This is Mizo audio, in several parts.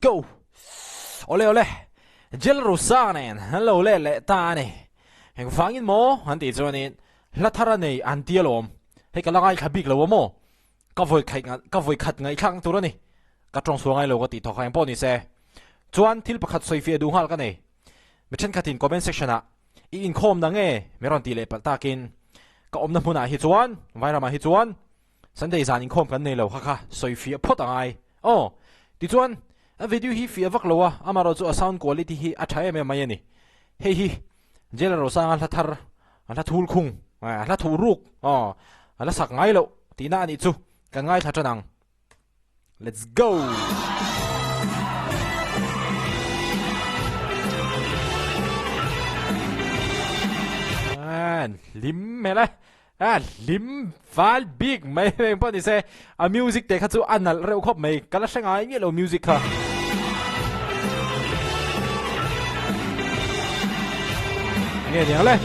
Go! Awle awle, Jel Rosa nen an lo let leh ta a ni. Engvangin maw an tih chuanin hla thar a nei an ti alawm. Hei ka la ngaithla bik lo a maw? Ka vawi khat ka vawi khat ngaihthlakna tur a ni. Ka tawng sual ngai lo ka tih thawk eng pawh ni se. Chuan thil pakhat sawi fiah duh nghal ka nei. Mi thenkhatin comment section ah i inkhawm na nge min rawn tih leh palh takin ka awmna hmunah hi chuan Vairamah hi chuan Sunday zan inkhawm kan nei lo kha kha sawi fiah phawt a ngai. Aw. Tichuan, a video hi fiah vak lo a, amaherawh chu a sound quality hi a tha em em mai a ni. Hei hi Jail Rosanga hla thar, a hla thul khung, a hla thuh ruk, aw, a la sak ngai loh tihna a nih chu kan ngaithla tan ang. Let's go! Hlim hmel e. A hlim fal bik mai reng pawh ni se, a music te kha chu a nalh reuh khawp mai, ka la hre ngai nge lo music kha. Nge niang le.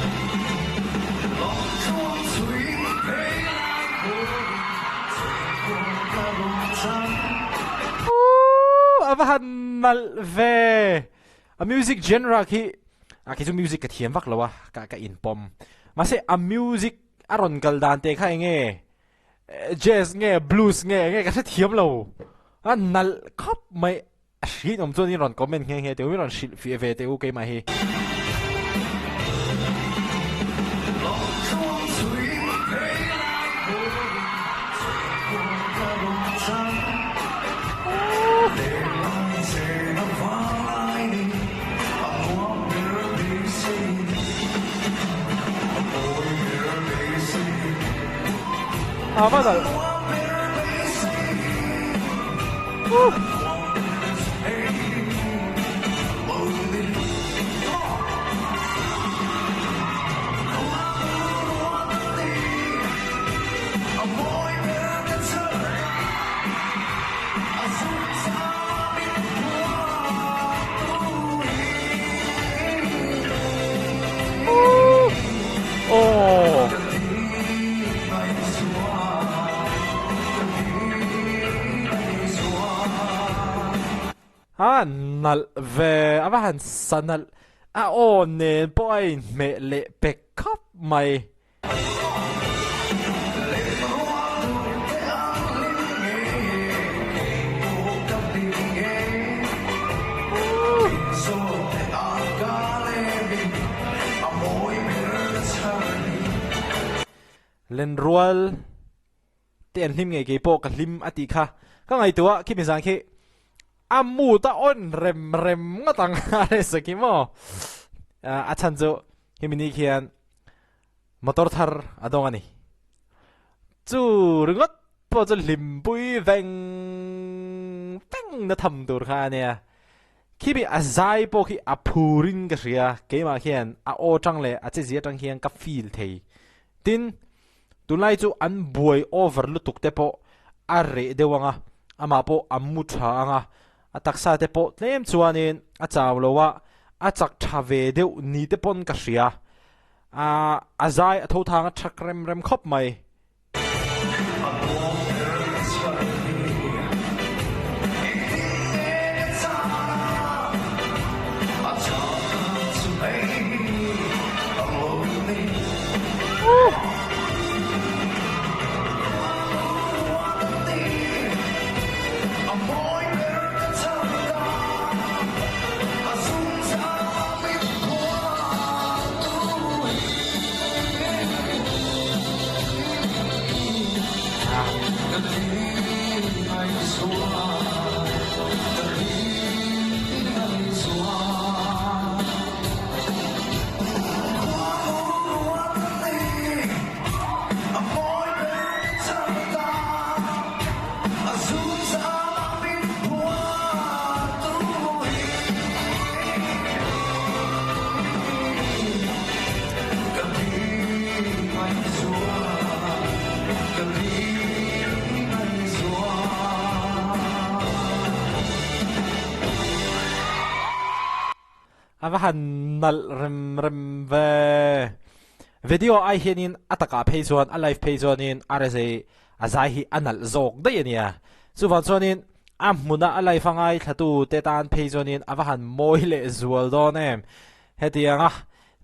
Ooh, a va han nalh ve. A music genre khi a khi chu music ka thiam vak lo a, ka ka inpawm. Mahse a music a rawn kal dan te kha enge jazz nge blues nge enge ka hre thiam lo. A nalh khawp mai. A hriin awm chuan in rawn comment nghe nghe teh u, in rawn hrilh fiah ve teh u keimah hi. A va nalh. A nalh ve, a va han sa nalh, a aw nen pawh a inhmeh leh pek khawp mai. Lenrual te an hlim ngei kei pawh ka hlim a tih kha ka ngaihtuah a khimi zan khi a mood a on rem rem ngawt ang a resa khi maw a chhan chu hemi ni khian Motor thar a dawng a ni. Chu ringawt pawh chu hlimpui veng veng na tham tur kha a nia. Khi mi a zai pawh khi a phurin ka hria, keimah khian a aw tang leh a chezia tang hian ka feel thei. Tin, tunlai chu an buai over lutuk te pawh a reh deuh ang a, amah pawh a mu tha ang a, a taksa te pawh tlem chuanin a chau lo a, a chak tha ve deuh ni te pawn ka hria. A a zai a tho thang a thak rem rem khawp mai. A va han nalh rem rem ve. Video ai hianin a takah phei chuan a live phei chuanin RSA a zai hi a nalh zawk daih a nia. Chuvang chuanin. A hmuna a live a ngaithlatu te tan phei chuanin a va han mawi leh zual dawn em. Hetianga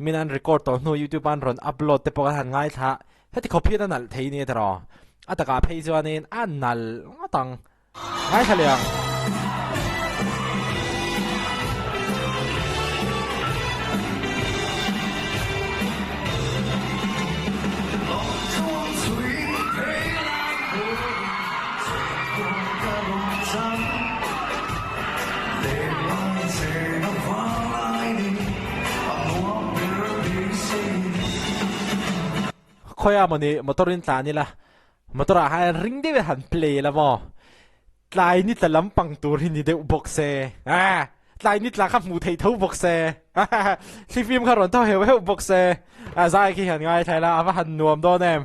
min an record tawh hnu youtube an rawn upload te pawh kan han ngaithla heti khawp hian a nalh thei nia tiraw. A takah phei chuanin a nalh ngawt ang. Ngaithla leh ang. Khawiah mawni motor in tlan ila motor ah khan ring deuh in han play ila maw tlai ni tla lampang tur hi ni deuh bawk se ah tlai ni tla kha hmuh theih tho bawk se thlifim kha rawn tho heuh heuh bawk se a zai khi han ngaithla ila a va han nuam dawn em.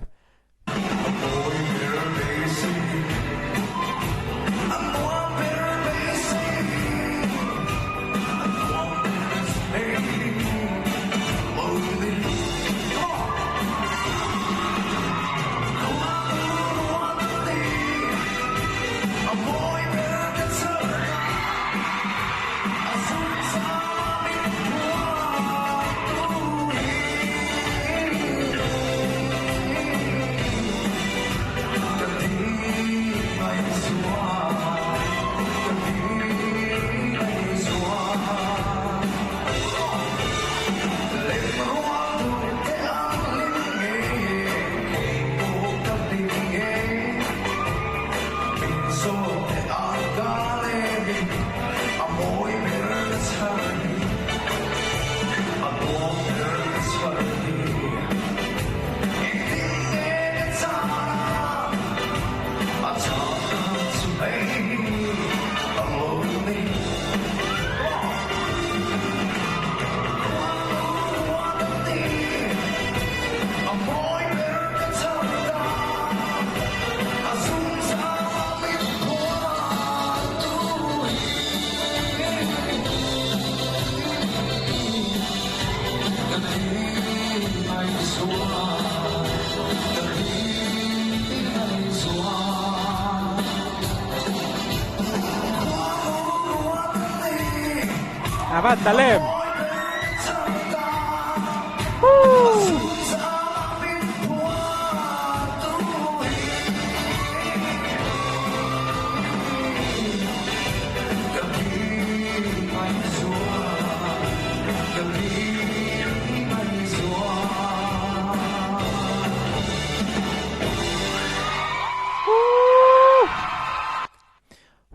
A va ta lem.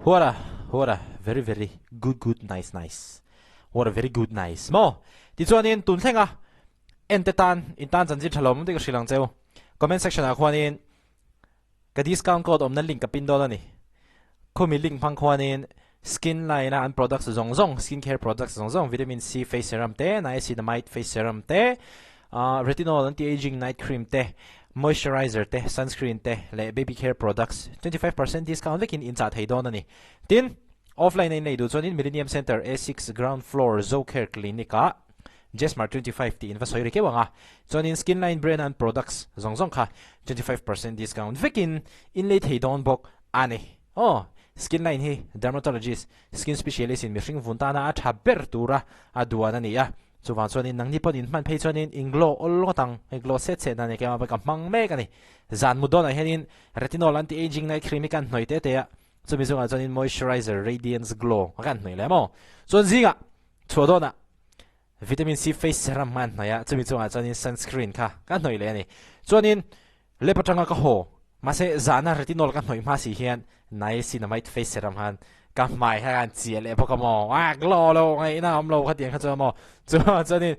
What a what a very very good good nice nice what a very good nice maw tichuanin tun thlenga en te tan in tan chanchin tha lo awm te ka hrilh ang cheu comment section ah khuanin Ka discount code awmna link ka pin dawn a ni. Khumi link hmang khuanin skin line a an products zawng zawng, skin care products zawng zawng, vitamin C face serum te, niacinamide face serum te, retinol anti-aging night cream te, moisturizer te, sunscreen te leh baby care products 25% discount vekin in chah thei dawn a ni. Tin, offline a in lei duh chuanin Millennium Centre A6 ground floor Zocare Clinic ah Jesmar 25 tih in va sawi ri keuh ang a, chuanin Skinline brand an products zawng zawng kha 25% discount vekin in lei thei dawn bawk a ni. Aw, Skinline hi dermatologist, skin specialist in mihring vun tana a tha ber tura a duan a ni a, chuvang chuanin nangni pawn in hman phei chuanin in glow awl ngawt ang, hei glow set set na ni keimah pawh ka hmang mek a ni. Zan mut dawnah hianin retinol anti-aging night cream hi kan hnawih te te a, chumi chungah chuanin moisturizer radiance glow a kan hnawih leh maw? Chuan zingah chhuah dawnah Vitamin C face serum a hnawih a, chumi chungah chuanin sunscreen kha ka hnawih leh a ni. Chuanin lep atanga ka haw, mahse zana retinol ka hnawih hma si hian niacinamide face serum khan ka hmai kha kan chiah leh bawk a maw, a glow lo ngaihna a awm lo khatiang kha chuan maw. Chuvang chuanin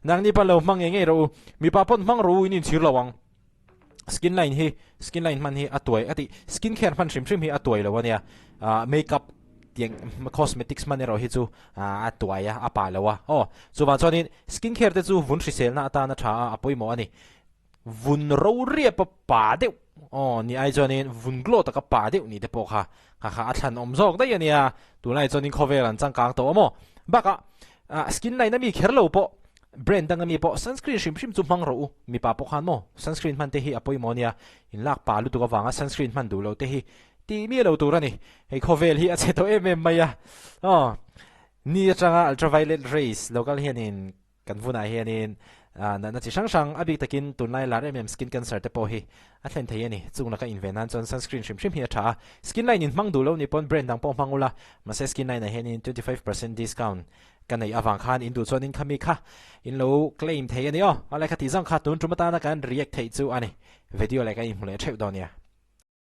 nangni pa lo hmang ngei ngei rawh u, mipa pawn hmang rawh u in inchhir lo ang. Skin line hi skin line hman hi a tuai a tih skin care hman hrim hrim hi a tuai lo a nia ah makeup tiang cosmetics hman erawh hi chu ah a tuai a a pah lo a aw chuvang chuanin skin care te chu vun hriselna atana tha a a pawimawh a ni vun ro riap a pa deuh aw ni ai chuanin vun glow taka pa deuh ni te pawh kha kha kha a thlan awm zawk daih a nia tunlai chuanin khawvel an changkang tawh a maw bakah ah skin line ami kher lo pawh Brand dang ami pawh sunscreen hrim hrim chu hmang rawh u, mipa pawh khan maw sunscreen hman te hi a pawimawh ania, in lak pa lutuk avanga sunscreen hman duh loh te hi. Tih miah lo tur a ni. Hei khawvel hi a chhe tawh em em mai a. Aw, ni atanga ultraviolet rays lo kal hianin kan vunah hianin natna chi hrang hrang a bik takin tunlai lar em em skin cancer te pawh hi a thlen thei a ni. Chung laka inven nan chuan sunscreen hrim hrim hi a tha a. Skin line in hmang duh lo ni pawn brand dang pawh hmang ula, mahse skin line ah hianin 25% discount ka neih avang khan in duh chuan in khami kha in lo claim thei a ni aw. Awle kha tih zawng kha tun tum atana kan react theih chu a ni. Video leh kan inhmu leh theuh dawn nia.